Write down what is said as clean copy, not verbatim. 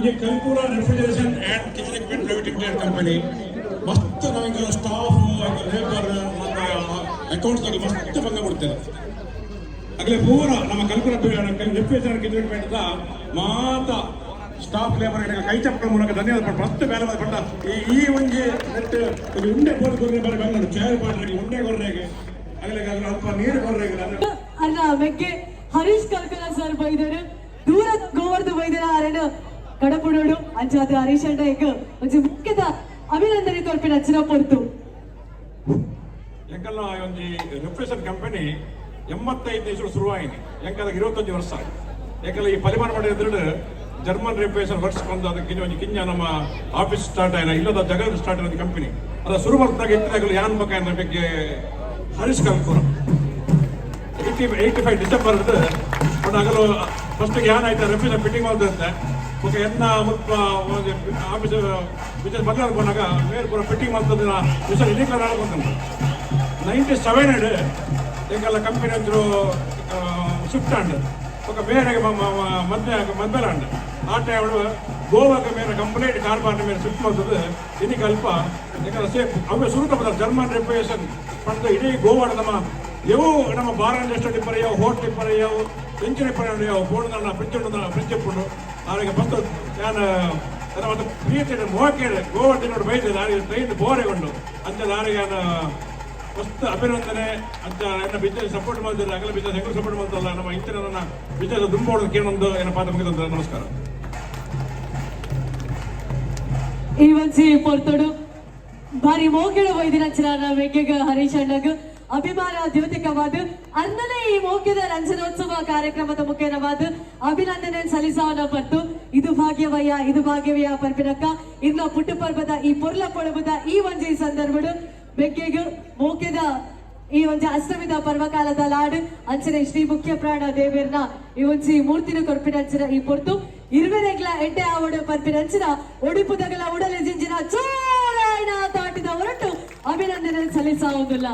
ಒಂಜಿ ಕಲ್ಪೂರ Refrigeration and Kitchen Equipment Private Limited company. ಮಸ್ತ್ ನಮಗೆ ಸ್ಟಾಫ್, ಲೇಬರ್, ಅಕೌಂಟ್ಸ್ ಮಸ್ತ್ ಬಂಗ ಕೊಡ್ತೇವೆ. ಅಗಲೆ ಪೂರ ನಮ್ಮ ಕಲ್ಪುರ ರೆಫ್ರಿಜರೇಷನ್ ಕಿಚನ್ ಎಕ್ವಿಪ್ಮೆಂಟ್ ಮಾತ ಸ್ಟಾಫ್, ಲೇಬರ್ ಕೈ ಚಪ್ಪಳ ಮೂಲಕ ಧನ್ಯವಾದ. ಮಸ್ತ್ ಬೇಲೆ ಪಟ್ಟ ಈ ಈ ಒಂಜಿ ನೆಟ್ ಒಂಜಿ ಉಂಡೆ ಪೋದು ಕೊರ್ರೆ ಬರ ಬೆಂಗಳೂರು ಚೇರ್ ಪಾಡ್ರೆ, ಉಂಡೆ ಕೊರ್ರೆಗೆ, ಅಗಲೆ ಅಲ್ಪ ನೀರು ಕೊರ್ರೆಗೆ. ಅರ್ನ ಮೆಗ್ಗೆ ಹರೀಶ್ ಕಲ್ಕಲ ಸರ್ ಬೈದರು. ದೂರ ಗೋವರ್ದು ಬೈದರ ಅರಣ ಕಡಪುಡೋಡು. ಅಂಚಾದ ಹರೀಶ್ ಅಣ್ಣ ಈಗ ಒಂಜಿ ಮುಖ್ಯದ ಅಭಿನಂದನೆ ಕೊರ್ಪಿನ ಅಚ್ಚಿನ ಪೊರ್ತು. ಎಂಕಲ್ನ ಒಂಜಿ ರೆಫ್ರಿಜರೇಷನ್ ಕಂಪನಿ 85 ಇಸ್ವಿಡ್ ಶುರುವಾಯಿನಿ. ಎಂಕಲ 25 ವರ್ಷ. ಎಂಕಲ ಈ ಪರಿಮಾಣ ಮಾಡಿದ್ರೆ ಜರ್ಮನ್ ರೆಫ್ರಿಜರೇಷನ್ ವರ್ಕ್ಸ್ ಬಂದು ಅದಕ್ಕೆ ಒಂಜಿ ಕಿಂಜ ನಮ್ಮ ಆಫೀಸ್ ಸ್ಟಾರ್ಟ್ ಆಯ್ನ, ಇಲ್ಲದ ಜಗದ ಸ್ಟಾರ್ಟ್ ಆದ ಕಂಪನಿ. ಅದ ಶುರು ಮಾಡ್ದಾಗ ಇತ್ತಿನಾಗಲು ಯಾನ್ ಬಕ ಬಗ್ಗೆ ಹರೀಶ್ ಕಲ್ಪುರ 85 ಡಿಸೆಂಬರ್ ಆಗಲು ಫಸ್ಟ್ ಯಾನ್ ಆಯ್ತಾ ರೆಫ್ರಿಜರೇಷನ್ ಫಿಟ್ಟಿಂಗ್ ಮಾಡ್ದಂತೆ. ಓಕೆ, ಎನ್ನ ಮುಲ್ಪ ಆಫೀಸ್ ಬಿಸ್ನೆಸ್ ಬಂದ ಪೋನಾಗ ಮೇಲ್ ಪೂರ ಫಿಟ್ಟಿಂಗ್ ಮಾಡ್ತದ ವಿಷಯ ಇನ್ನಿಕ್ಲ ನಡ್ಕೊಂತ. 97 ಎಂಕಲ್ಲ ಕಂಪನಿ ಒಂಚೂರು ಶಿಫ್ಟ್ ಆಂಡ್. ఒక ಬೇರೆ ಮದ್ವೆ ಮದ್ವೆಲ ಆಂಡ್. ಆ ಟೈಮ್ ಗೋವಾಕ್ಕೆ ಮೇಲೆ ಕಂಪ್ಲೀಟ್ ಕಾರ್ಬಾರ್ ಮೇಲೆ ಶಿಫ್ಟ್ ಮಾಡ್ತದೆ. ಇನ್ನಿಗೆ ಅಲ್ಪ ಎಂಕಲ್ಲ ಸೇಫ್ ಅವೇ ಸುರುತ ಬಂದ ಜರ್ಮನ್ ರೆಫ್ರಿಜರೇಷನ್ ಪಂಡ ಇಡೀ ಗೋವಾಡ ನಮ್ಮ ಯವು ನಮ್ಮ ಬಾರ್ ಅಂಡ್ ರೆಸ್ಟೋರೆಂಟ್ ಇಪ್ಪರೆ ಯಾವ, ಹೋಟ್ಲ್ ಇಪ್ಪರೆ ಯಾವ, ಎಂಜಿನ್ ಇಪ್ಪರೆ ಯಾವ, ಫೋನ್ ಫ್ರಿಜ್ ಉಂಡು, ಫ್ರಿಜ್ ಇಪ್ಪುಂಡು. ಆರಿಗೆ ಫಸ್ಟ್ ಯಾನ್ ಮತ್ತು ಪ್ರೀತಿ ಮೋಕೆ ಗೋವಾ ತಿನ್ನೋಡು ಬೈದೆ ದಾರಿಗೆ ಟ್ರೈನ್ ಬೋರೆ ಕೊಂಡು ಅಂಚ ದಾರಿಗೆ ಯಾನ್ ಮಸ್ತ್ ಅಭಿನಂದನೆ ಅಂತ. ಎನ್ನ ಬಿಸ್ನೆಸ್ ಸಪೋರ್ಟ್ ಮಾಡ್ತಾರೆ. ಅಗಲ ಬಿಸ್ನೆಸ್ ಹೆಂಗು ಸಪೋರ್ಟ್ ಮಾಡ್ತಾರಲ್ಲ, ನಮ್ಮ ಇಂಚಿನ ನನ್ನ ಬಿಸ್ನೆಸ್ ದುಂಬೋಡು ಕೇಳೊಂದು ಏನ ಪಾತ್ರ ಮುಗಿದಂತ. ನಮಸ್ಕಾರ. ಈ ಒಂಜಿ ಪೊರ್ತುಡು ಬಾರಿ ಮೋಕೆಡ ವೈದ್ಯನಂಚಿನ ಮೆಗ್ಗೆಗ ಹರೀಶ್ ಅಣ್ಣಗ್ ಅಭಿಮಾನ ದ್ಯೋತಕವಾದ ಅರ್ನನೆ ಈ ಮೋಕ್ಯದ ರಂಜನೋತ್ಸವ ಕಾರ್ಯಕ್ರಮದ ಮುಖೇನವಾದ ಅಭಿನಂದನೆ ಸಲ್ಲಿಸವನ ಪಟ್ಟು. ಇದು ಭಾಗ್ಯವಯ್ಯ, ಇದು ಭಾಗ್ಯವಯ್ಯ ಪರ್ಪಿನಕ್ಕ ಇರ್ನ ಪುಟ್ಟು ಪರ್ವದ ಈ ಪೊರ್ಲ ಪೊಳಬದ ಈ ಒಂಜಿ ಸಂದರ್ಭಡು ಬೆಗ್ಗೆಗ್ ಮೋಕ್ಯದ ಈ ಒಂಜಿ ಅಷ್ಟಮಿದ ಪರ್ವಕಾಲದ ಲಾಡು ಅಂಚನೆ ಶ್ರೀ ಮುಖ್ಯ ಪ್ರಾಣ ದೇವೇರ್ನ ಈ ಒಂಜಿ ಮೂರ್ತಿನ ಕೊರ್ಪಿನಂಚಿನ ಈ ಪೊರ್ತು ಇರ್ವೆರೆಗ್ಲ ಎಡ್ಡೆ ಆವಡು ಪರ್ಪಿನಂಚಿನ ಒಡಿಪುದಗಲ ಉಡಲೆ ಜಿಂಜಿನ ಚೋರಾಯಣ ತಾಟಿದ ಹೊರಟು ಅಭಿನಂದನೆ ಸಲ್ಲಿಸುವುದಿಲ್ಲ.